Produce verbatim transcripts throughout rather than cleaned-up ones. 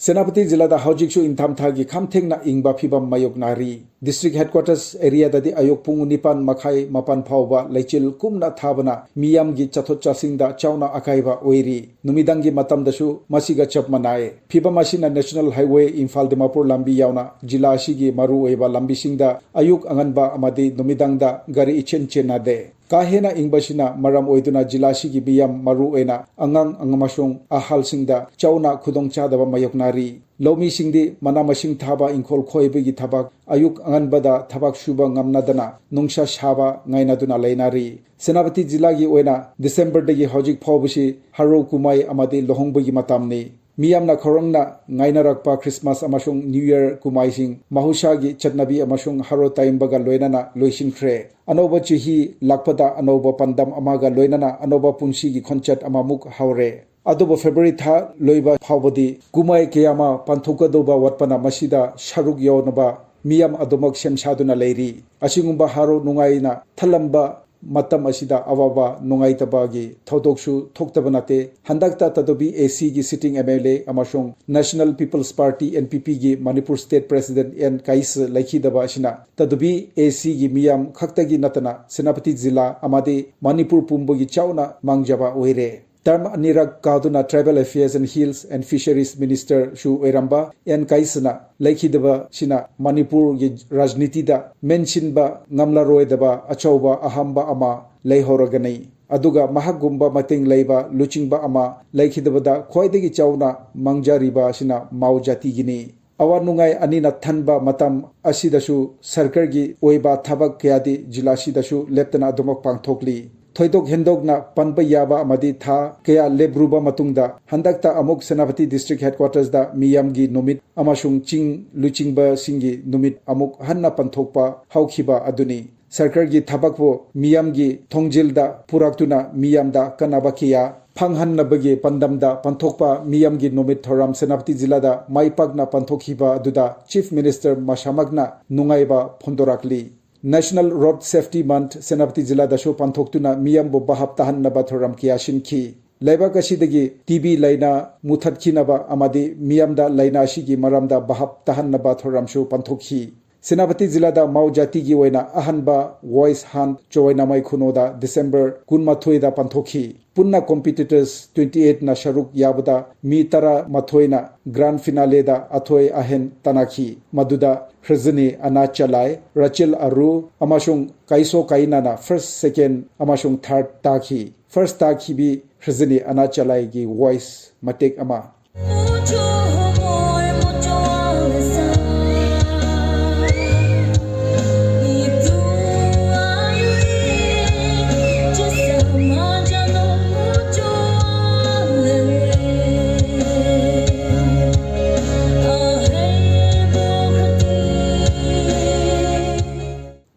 ꯁꯦꯅꯥꯄꯇꯤ ꯖꯤꯂꯥꯗ ꯍꯧꯖꯤꯛꯁꯨ ꯏꯪꯊꯝꯊꯥꯒꯤ ꯈꯝꯊꯦꯡꯅ ꯏꯪꯕ ꯐꯤꯕꯝ ꯃꯥꯌꯣꯛꯅꯔꯤ꯫ District Headquarters areaꯗꯗꯤ ꯑꯌꯨꯛ ꯄꯨꯡ ꯅꯤꯄꯥꯟ ꯃꯈꯥꯏ ꯃꯥꯄꯟ ꯐꯥꯎꯕ ꯂꯩꯆꯤꯜ ꯀꯨꯝꯅ ꯊꯥꯕꯅ ꯃꯤꯌꯥꯝꯒꯤ ꯆꯠꯊꯣꯛ ꯆꯠꯁꯤꯟꯗ ꯆꯥꯎꯅ ꯑꯀꯥꯏꯕ ꯑꯣꯏꯔꯤ꯫ ꯅꯨꯃꯤꯗꯥꯡꯒꯤ ꯃꯇꯝꯗꯁꯨ ꯃꯁꯤꯒ ꯆꯞ ꯃꯥꯟꯅꯩ꯫ ꯐꯤꯕꯝ ꯑꯁꯤꯅ National Highway ꯏꯝꯐꯥꯜ ꯗꯤꯃꯥꯄꯨꯔ ꯂꯝꯕꯤ ꯌꯥꯎꯅ ꯖꯤꯂꯥ ꯑꯁꯤꯒꯤ ꯃꯔꯨꯑꯣꯏꯕ ꯂꯝꯕꯤꯁꯤꯡꯗ ꯑꯌꯨꯛ ꯑꯉꯟꯕ ꯑꯃꯗꯤ ꯅꯨꯃꯤꯗꯥꯡꯗ ꯒꯥꯔꯤ ꯏꯆꯦꯟ ꯆꯦꯟꯅꯗꯦ꯫ ꯀꯥ ꯍꯦꯟꯅ ꯏꯪꯕꯁꯤꯅ ꯃꯔꯝ ꯑꯣꯏꯗꯨꯅ ꯖꯤꯂꯥꯁꯤꯒꯤ ꯃꯤꯌꯥꯝ, ꯃꯔꯨ ꯑꯣꯏꯅ ꯑꯉꯥꯡ ꯑꯃꯁꯨꯡ ꯑꯍꯜꯁꯤꯡꯗ ꯆꯥꯎꯅ ꯈꯨꯗꯣꯡꯆꯥꯗꯕ ꯃꯥꯌꯣꯛꯅꯔꯤ꯫ ꯂꯧꯃꯤꯁꯤꯡꯗꯤ ꯃꯅꯥ ꯃꯁꯤꯡ ꯊꯥꯕ, ꯏꯪꯈꯣꯜ ꯈꯣꯏꯕꯒꯤ ꯊꯕꯛ, ꯑꯌꯨꯛ ꯑꯉꯟꯕꯗ ꯊꯕꯛ ꯁꯨꯕ ꯉꯝꯅꯗꯅ ꯅꯨꯡꯁꯥ ꯁꯥꯕ ꯉꯥꯏꯅꯗꯨꯅ ꯂꯩꯅꯔꯤ꯫ ꯁꯦꯅꯥꯄꯇꯤ ꯖꯤꯂꯥꯒꯤ ꯑꯣꯏꯅ ꯗꯤꯁꯦꯝꯕꯔꯗꯒꯤ ꯍꯧꯖꯤꯛ ꯐꯥꯎꯕꯁꯤ ꯍꯔꯥꯎ ꯀꯨꯝꯍꯩ ꯑꯃꯗꯤ ꯂꯨꯍꯣꯡꯕꯒꯤ ꯃꯇꯝꯅꯤ꯫ ꯃꯤꯌꯥꯝꯅ ꯈꯧꯔꯥꯡꯅ ꯉꯥꯏꯅꯔꯛꯄ Christmas ꯑꯃꯁꯨꯡ New Year ꯀꯨꯝꯍꯩꯁꯤꯡ ꯃꯍꯧꯁꯥꯒꯤ ꯆꯠꯅꯕꯤ ꯑꯃꯁꯨꯡ ꯍꯔꯥꯎ ꯇꯌꯥꯝꯕꯒ ꯂꯣꯏꯅꯅ ꯂꯣꯏꯁꯤꯟꯈ꯭ꯔꯦ꯫ ꯑꯅꯧꯕ ꯆꯍꯤ ꯂꯥꯛꯄꯗ ꯑꯅꯧꯕ ꯄꯥꯟꯗꯝ ꯑꯃꯒ ꯂꯣꯏꯅꯅ ꯑꯅꯧꯕ ꯄꯨꯟꯁꯤꯒꯤ ꯈꯣꯡꯆꯠ ꯑꯃꯃꯨꯛ ꯍꯧꯔꯦ꯫ ꯑꯗꯨꯕꯨ February ꯊꯥ ꯂꯣꯏꯕ ꯐꯥꯎꯕꯗꯤ ꯀꯨꯝꯍꯩ ꯀꯌꯥ ꯑꯃ ꯄꯥꯡꯊꯣꯛꯀꯗꯧꯕ ꯋꯥꯠꯄꯅ ꯃꯁꯤꯗ ꯁꯔꯨꯛ ꯌꯥꯎꯅꯕ ꯃꯤꯌꯥꯝ ꯑꯗꯨꯃꯛ ꯁꯦꯝ ꯁꯥꯗꯨꯅ ꯂꯩꯔꯤ꯫ ꯑꯁꯤꯒꯨꯝꯕ ꯍꯔꯥꯎ ꯅꯨꯡꯉꯥꯏꯅ ꯊꯜꯂꯝꯕ ꯃꯇꯝ ꯑꯁꯤꯗ ꯑꯋꯥꯕ ꯅꯨꯡꯉꯥꯏꯇꯕꯒꯤ ꯊꯧꯗꯣꯛꯁꯨ ꯊꯣꯛꯇꯕ ꯅꯠꯇꯦ꯫ ꯍꯟꯗꯛꯇ ꯇꯥꯗꯣꯕꯤ ACꯒꯤ sitting MLA ꯑꯃꯁꯨꯡ National People's Party, NPPꯒꯤ Manipur State President N Kayisii ꯂꯩꯈꯤꯗꯕ ꯑꯁꯤꯅ ꯇꯥꯗꯣꯕꯤ ACꯒꯤ ꯃꯤꯌꯥꯝ ꯈꯛꯇꯒꯤ ꯅꯠꯇꯅ ꯁꯦꯅꯥꯄꯇꯤ ꯖꯤꯂꯥ ꯑꯃꯗꯤ ꯃꯅꯤꯄꯨꯔ ꯄꯨꯝꯕꯒꯤ ꯆꯥꯎꯅ ꯃꯥꯡꯖꯕ ꯑꯣꯏꯔꯦ꯫ Term ꯑꯅꯤꯔꯛ ꯀꯥꯗꯨꯅ Tribal Affairs and Hills and Fisheries Ministerꯁꯨ ꯑꯣꯏꯔꯝꯕ ꯑꯦꯟ ꯀꯥꯏꯁꯅ ꯂꯩꯈꯤꯗꯕꯁꯤꯅ ꯃꯅꯤꯄꯨꯔꯒꯤ ꯔꯥꯖꯅꯤꯇꯤꯗ ꯃꯦꯟꯁꯤꯟꯕ ꯉꯝꯂꯔꯣꯏꯗꯕ ꯑꯆꯧꯕ ꯑꯍꯥꯟꯕ ꯑꯃ ꯂꯩꯍꯧꯔꯒꯅꯤ꯫ ꯑꯗꯨꯒ ꯃꯍꯥꯛꯀꯨꯝꯕ ꯃꯇꯦꯡ ꯂꯩꯕ ꯂꯨꯆꯤꯡꯕ ꯑꯃ ꯂꯩꯈꯤꯗꯕꯗ ꯈ꯭ꯋꯥꯏꯗꯒꯤ ꯆꯥꯎꯅ ꯃꯥꯡꯖꯔꯤꯕ ꯑꯁꯤꯅ ꯃꯥꯎ ꯖꯥꯇꯤꯒꯤꯅꯤ꯫ ꯑꯋꯥ ꯅꯨꯡꯉꯥꯏ ꯑꯅꯤꯅ ꯊꯟꯕ ꯃꯇꯝ ꯑꯁꯤꯗꯁꯨ ꯁꯔꯀꯥꯔꯒꯤ ꯑꯣꯏꯕ ꯊꯕꯛ ꯀꯌꯥꯗꯤ ꯖꯤꯂꯥꯁꯤꯗꯁꯨ ꯂꯦꯞꯇꯅ ꯑꯗꯨꯃꯛ ꯄꯥꯡꯊꯣꯛꯂꯤ꯫ ꯊꯣꯏꯗꯣꯛ ꯍꯦꯟꯗꯣꯛꯅ ꯄꯟꯕ ꯌꯥꯕ ꯑꯃꯗꯤ ꯊꯥ ꯀꯌꯥ ꯂꯦꯞꯔꯨꯕ ꯃꯇꯨꯡꯗ ꯍꯟꯗꯛꯇ ꯑꯃꯨꯛ ꯁꯦꯅꯥꯄꯇꯤ District Headquartersꯗ ꯃꯤꯌꯥꯝꯒꯤ ꯅꯨꯃꯤꯠ ꯑꯃꯁꯨꯡ ꯆꯤꯡ ꯂꯨꯆꯤꯡꯕꯁꯤꯡꯒꯤ ꯅꯨꯃꯤꯠ ꯑꯃꯨꯛ ꯍꯟꯅ ꯄꯥꯡꯊꯣꯛꯄ ꯍꯧꯈꯤꯕ ꯑꯗꯨꯅꯤ꯫ ꯁꯔꯀꯥꯔꯒꯤ ꯊꯕꯛꯄꯨ ꯃꯤꯌꯥꯝꯒꯤ ꯊꯣꯡꯖꯤꯜꯗ ꯄꯨꯔꯛꯇꯨꯅ ꯃꯤꯌꯥꯝꯗ ꯀꯥꯟꯅꯕ ꯀꯌꯥ ꯐꯪꯍꯟꯅꯕꯒꯤ ꯄꯥꯟꯗꯝꯗ ꯄꯥꯡꯊꯣꯛꯄ ꯃꯤꯌꯥꯝꯒꯤ ꯅꯨꯃꯤꯠ ꯊꯧꯔꯝ ꯁꯦꯅꯥꯄꯇꯤ ꯖꯤꯂꯥꯗ ꯃꯥꯏ ꯄꯥꯛꯅ ꯄꯥꯡꯊꯣꯛꯈꯤꯕ ꯑꯗꯨꯗ Chief Minister ꯃꯁꯥꯃꯛꯅ ꯅꯨꯡꯉꯥꯏꯕ ꯐꯣꯡꯗꯣꯔꯛꯂꯤ꯫ National Road Safety Month Senapati ꯖꯤꯂꯥꯗꯁꯨ ꯄꯥꯡꯊꯣꯛꯇꯨꯅ ꯃꯤꯌꯥꯝꯕꯨ ꯚꯥꯞ ꯇꯥꯍꯟꯅꯕ ꯊꯧꯔꯝ ꯀꯌꯥ ꯁꯤꯟꯈꯤ꯫ ꯂꯩꯕꯥꯛ ꯑꯁꯤꯗꯒꯤ ꯇꯤ ꯕꯤ ꯂꯥꯏꯅꯥ ꯃꯨꯊꯠꯈꯤꯅꯕ ꯑꯃꯗꯤ ꯃꯤꯌꯥꯝꯗ ꯂꯥꯏꯅꯥ ꯑꯁꯤꯒꯤ ꯃꯔꯝꯗ ꯚꯥꯞ ꯇꯥꯍꯟꯅꯕ ꯊꯧꯔꯝꯁꯨ ꯄꯥꯡꯊꯣꯛꯈꯤ꯫ ꯁꯦꯅꯥꯄꯇꯤ ꯖꯤꯂꯥꯗ ꯃꯥꯎ ꯖꯥꯇꯤꯒꯤ ꯑꯣꯏꯅ ꯑꯍꯥꯟꯕ Voice Hunt ꯆꯣꯋꯥꯏꯅꯥꯃꯥꯏ ꯈꯨꯅꯣꯗ ꯗꯤꯁꯦꯝꯕꯔ ꯀꯨꯟꯃꯥꯊꯣꯏꯗ ꯄꯥꯡꯊꯣꯛꯈꯤ꯫ ꯄꯨꯟꯅ competitors twenty eightꯅ ꯁꯔꯨꯛ ꯌꯥꯕꯗ ꯃꯤ ꯇꯔꯥꯃꯥꯊꯣꯏꯅ grand finaleꯗ ꯑꯊꯣꯏ ꯑꯍꯦꯟ ꯇꯥꯟꯅꯈꯤ꯫ ꯃꯗꯨꯗ ꯔꯖꯅꯤ ꯑꯅꯥꯆꯂꯥꯏ, ꯔꯆꯤꯜ ꯑꯔꯨ ꯑꯃꯁꯨꯡ ꯀꯥꯏꯁꯣ ꯀꯥꯏꯅꯥꯅ first, second ꯑꯃꯁꯨꯡ third ꯇꯥꯈꯤ꯫ First ꯇꯥꯈꯤꯕꯤ ꯔꯖꯅꯤ ꯑꯅꯥꯆꯂꯥꯏꯒꯤ voice ꯃꯇꯦꯛ ꯑꯃ꯫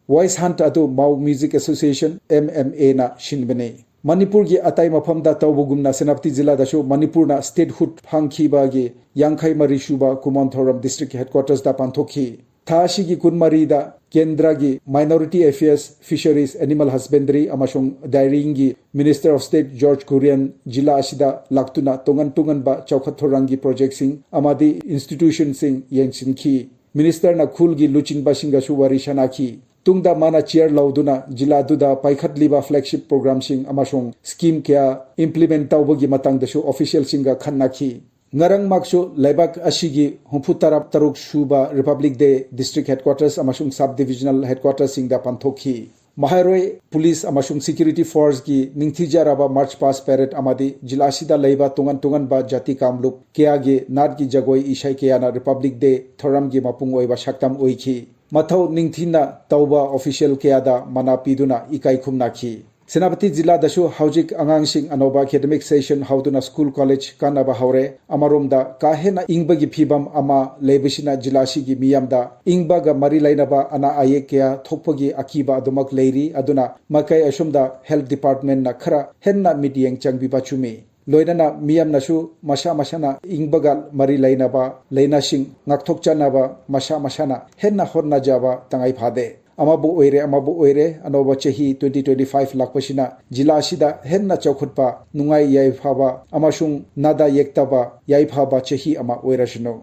Voice Hunt ꯑꯗꯨ Mao Music Association, M M Aꯅ ꯁꯤꯟꯕꯅꯤ꯫ ꯃꯅꯤꯄꯨꯔꯒꯤ ꯑꯇꯩ ꯃꯐꯝꯗ ꯇꯧꯕꯒꯨꯝꯅ ꯁꯦꯅꯥꯄꯇꯤ ꯖꯤꯂꯥꯗꯁꯨ ꯃꯅꯤꯄꯨꯔꯅ statehood ꯐꯪꯈꯤꯕꯒꯤ ꯌꯥꯡꯈꯩ ꯃꯔꯤ ꯁꯨꯕ ꯀꯨꯃꯣꯟ ꯊꯧꯔꯝ district headquartersꯇ ꯄꯥꯡꯊꯣꯛꯈꯤ꯫ ꯊꯥ ꯑꯁꯤꯒꯤ ꯀꯨꯟꯃꯔꯤꯗ ꯀꯦꯟꯗ꯭ꯔꯒꯤ Minority Affairs, Fisheries, Animal Husbandry ꯑꯃꯁꯨꯡ Dairyingꯒꯤ Minister of State George Kurian ꯖꯤꯂꯥ ꯑꯁꯤꯗ ꯂꯥꯛꯇꯨꯅ ꯇꯣꯉꯥꯟ ꯇꯣꯉꯥꯟꯕ ꯆꯥꯎꯈꯠ ꯊꯧꯔꯥꯡꯒꯤ projectꯁꯤꯡ ꯑꯃꯗꯤ institutionꯁꯤꯡ ꯌꯦꯡꯁꯤꯟꯈꯤ꯫ Ministerꯅ ꯈꯨꯜꯒꯤ ꯂꯨꯆꯤꯡꯕꯁꯤꯡꯒꯁꯨ ꯋꯥꯔꯤ ꯁꯥꯅꯈꯤ꯫ ꯇꯨꯡꯗ ꯃꯥꯅ chair ꯂꯧꯗꯨꯅ ꯖꯤꯂꯥꯗꯨꯗ ꯄꯥꯏꯈꯠꯂꯤꯕ flagship programꯁꯤꯡ ꯑꯃꯁꯨꯡ scheme ꯀꯌꯥ implement ꯇꯧꯕꯒꯤ ꯃꯇꯥꯡꯗꯁꯨ officialꯁꯤꯡꯒ ꯈꯟꯅꯈꯤ꯫ ꯉꯔꯥꯡꯃꯛꯁꯨ ꯂꯩꯕꯥꯛ ꯑꯁꯤꯒꯤ ꯍꯨꯝꯐꯨ ꯇꯔꯥ ꯇꯔꯨꯛ ꯁꯨꯕ Republic Day district headquarters ꯑꯃꯁꯨꯡ sub divisional headquartersꯁꯤꯡꯗ ꯄꯥꯡꯊꯣꯛꯈꯤ꯫ ꯃꯍꯩꯔꯣꯏ, police ꯑꯃꯁꯨꯡ security forceꯀꯤ ꯅꯤꯡꯊꯤꯖꯔꯕ march past parade ꯑꯃꯗꯤ ꯖꯤꯂꯥ ꯑꯁꯤꯗ ꯂꯩꯕ ꯇꯣꯉꯥꯟ ꯇꯣꯉꯥꯟꯕ ꯖꯥꯇꯤ ꯀꯥꯡꯂꯨꯞ ꯀꯌꯥꯒꯤ ꯅꯥꯠꯀꯤ ꯖꯒꯣꯏ ꯏꯁꯩ ꯀꯌꯥꯅ Republic Day ꯊꯧꯔꯝꯒꯤ ꯃꯄꯨꯡ ꯑꯣꯏꯕ ꯁꯛꯇꯝ ꯑꯣꯏꯈꯤ꯫ ꯃꯊꯧ ꯅꯤꯡꯊꯤꯅ ꯇꯧꯕ official ꯀꯌꯥꯗ ꯃꯅꯥ ꯄꯤꯗꯨꯅ ꯏꯀꯥꯏ ꯈꯨꯝꯅꯈꯤ꯫ ꯁꯦꯅꯥꯄꯇꯤ ꯖꯤꯂꯥꯗꯁꯨ ꯍꯧꯖꯤꯛ ꯑꯉꯥꯡꯁꯤꯡ ꯑꯅꯧꯕ academic session ꯍꯧꯗꯨꯅ school college ꯀꯥꯅꯕ ꯍꯧꯔꯦ꯫ ꯑꯃꯔꯣꯝꯗ ꯀꯥ ꯍꯦꯟꯅ ꯏꯪꯕꯒꯤ ꯐꯤꯕꯝ ꯑꯃ ꯂꯩꯕꯁꯤꯅ ꯖꯤꯂꯥ ꯑꯁꯤꯒꯤ ꯃꯤꯌꯥꯝꯗ ꯏꯪꯕꯒ ꯃꯔꯤ ꯂꯩꯅꯕ ꯑꯅꯥ ꯑꯌꯦꯛ ꯀꯌꯥ ꯊꯣꯛꯄꯒꯤ ꯑꯀꯤꯕ ꯑꯗꯨꯃꯛ ꯂꯩꯔꯤ꯫ ꯑꯗꯨꯅ ꯃꯥꯏꯀꯩ ꯑꯁꯣꯝꯗ health departmentꯅ ꯈꯔ ꯍꯦꯟꯅ ꯃꯤꯠꯌꯦꯡ ꯆꯪꯕꯤꯕ ꯆꯨꯝꯃꯤ꯫ ꯂꯣꯏꯅꯅ ꯃꯤꯌꯥꯝꯅꯁꯨ ꯃꯁꯥ ꯃꯁꯥꯅ ꯏꯪꯕꯒ ꯃꯔꯤ ꯂꯩꯅꯕ ꯂꯥꯏꯅꯥꯁꯤꯡ ꯉꯥꯛꯊꯣꯛꯆꯅꯕ ꯃꯁꯥ ꯃꯁꯥꯅ ꯍꯦꯟꯅ ꯍꯣꯠꯅꯖꯕ ꯇꯉꯥꯏ ꯐꯗꯦ꯫ ꯑꯃꯕꯨ ꯑꯣꯏꯔꯦ, ꯑꯃꯕꯨ ꯑꯣꯏꯔꯦ, ꯑꯅꯧꯕ ꯆꯍꯤ twenty twenty-five ꯂꯥꯛꯄꯁꯤꯅ ꯖꯤꯂꯥ ꯑꯁꯤꯗ ꯍꯦꯟꯅ ꯆꯥꯎꯈꯠꯄ, ꯅꯨꯡꯉꯥꯏ ꯌꯥꯏꯐꯕ ꯑꯃꯁꯨꯡ ꯅꯥꯗ ꯌꯦꯛꯇꯕ ꯌꯥꯏꯐꯕ ꯆꯍꯤ ꯑꯃ ꯑꯣꯏꯔꯁꯅꯨ꯫